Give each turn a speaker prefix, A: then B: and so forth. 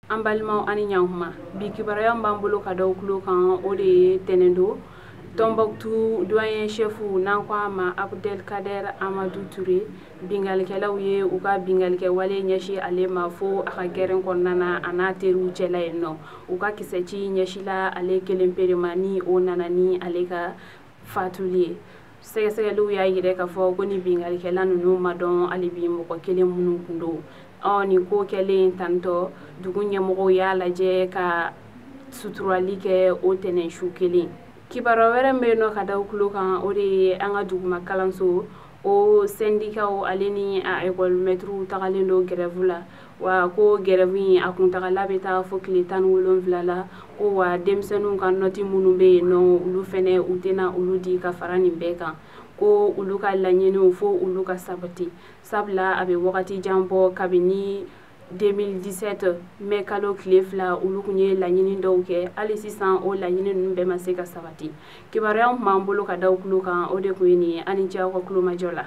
A: An balimaw, ani ɲankuma. Bi kibaruya b'an bolo ka da tulo kan, o de ye tɛnɛn don Tɔnbɔkutu doyen chef, n'an ko a ma Abdelkader Amadu Ture, bingalikɛlaw ye u ka bingalikɛ wale ɲɛsin ale ma fo a ka gɛrɛn kɔnɔna na, a n'a teriw cɛla yen nɔ. U ka kisɛci ɲɛsila ale kelen pere ma, ni o nana ni ale ka fatuli ye. Sɛgɛsɛgɛliw y'a yira k'a fɔ ko ni bingalikɛla ninnu ma dɔn hali bi mɔgɔ kelen minnu kun don. Ɔ nin ko kɛlen tantɔ, dugu ɲɛmɔgɔw y'a lajɛ ka suturali kɛ o tɛnɛn su kelen. Kibaruya wɛrɛ min bɛ yen nɔ ka da tulo kan, o de ye an ka duguma kalanso o sɛndikaw ale ni a ekɔlimɛtiriw tagalen don grève la. Wa ko grève in a kuntagala bɛ taa fo tile 17 la. Ko wa denmisɛnninw ka nɔti minnu bɛ yen nɔ, olu fɛnɛ u tɛna olu di ka fara nin bɛɛ kan. Ko olu ka laɲiniw fo olu ka sabati, sabula a bɛ wagati jan bɔ kabini 2017 mɛ kalo tile 2, olu tun ye laɲini dɔw kɛ. Hali sisan o laɲini ninnu bɛɛ ma se ka sabati. Kibaruya tun b'an bolo ka da tulo kan, o de tun ye nin ye. Ani cɛ aw ka kulomajɔ la.